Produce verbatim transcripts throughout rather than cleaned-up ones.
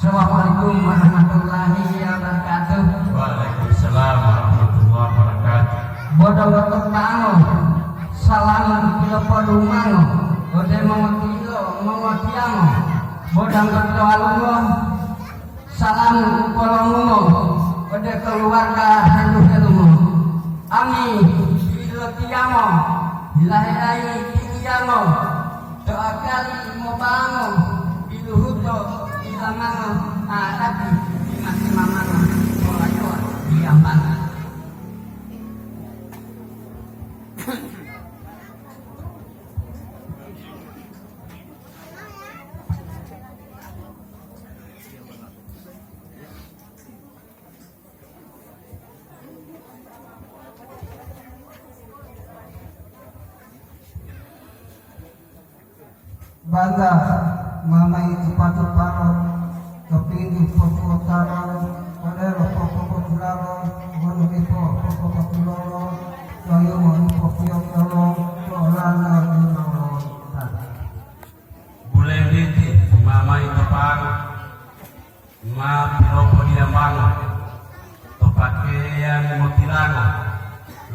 Assalamualaikum warahmatullahi wabarakatuh. Waalaikumsalam warahmatullahi wabarakatuh. Bodongoto tango, salam pilopodumango ode mongotilo, mongotiyango. Bodongoto alungo, salam polongumo ode keluarga helu-helumo. Ami pilotiyango, hilaheayi tiyango. To akali mobango, biluhuto, bilamango, adati, bima-bimamango, polayowa, biyambanga. Bangga ma mayi tupa-tupalo, to pintu potuwotalo, odelo popopotulalo, wonu dipo popopotulolo, to yungo dipo piyotolo, to olanga yunolo. Bulentiti ma mayi to pango. Ma pilopodiyambango to pakeyan motilango,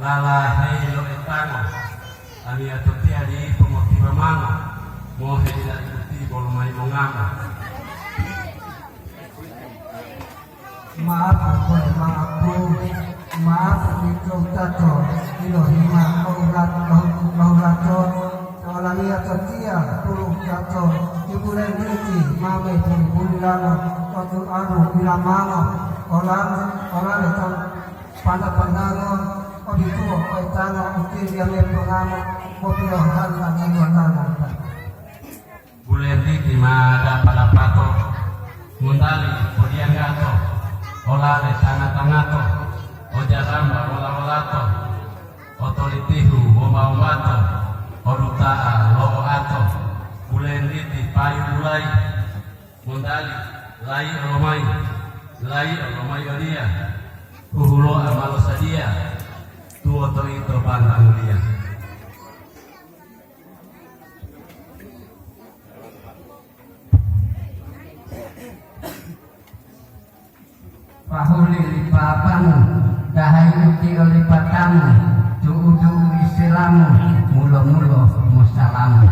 lalaheyi lo etango, amiyatotiya dipo motimamango, mohe dila ikuti bolo mayi mongango. Maapu, pole maapu, maapu ito wutato, ilohima lo hulato, lo hulato, to olamiya totiya pulu tato, ti bulentiti ma mepuli-pulilalo, to tuaru bilamango, olan-, olale to panda-pandango, odituwo oetano utiliya mepongamo, mopiyohali angiyo tano. Bulentiti ma dapa-dapato, muntali podiyanggato, olale tanga-tangato, ojaramba wola-wolato, otolitihu womba-wombato, oduta'a lo oato, bulentiti payu bulayi, muntali layi'o lomayi, layi'o lomayi odiya, huhuloa ma losadiya, tuwoto ito banta muliya. Pahuli li papamu, dahayi utiyo li patamu, tu'udu u Isilamu, mulo-mulo mosalamu.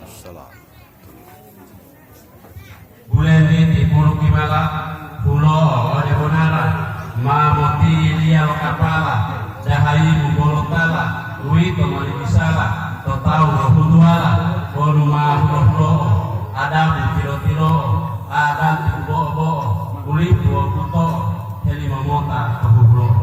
Assalam. Bulentiti pulu kimala, hulo'o ode bonara, ma motiliya lo kapala, dahayimu bolotala, uwito moli bisala to tawu lo huntuwala, wonu ma hulo-hulo'o, adabu tilo-tilo'o, adati u bo'o-bo'o, ulipu wawu buto'o, helimomota to huhulo'o.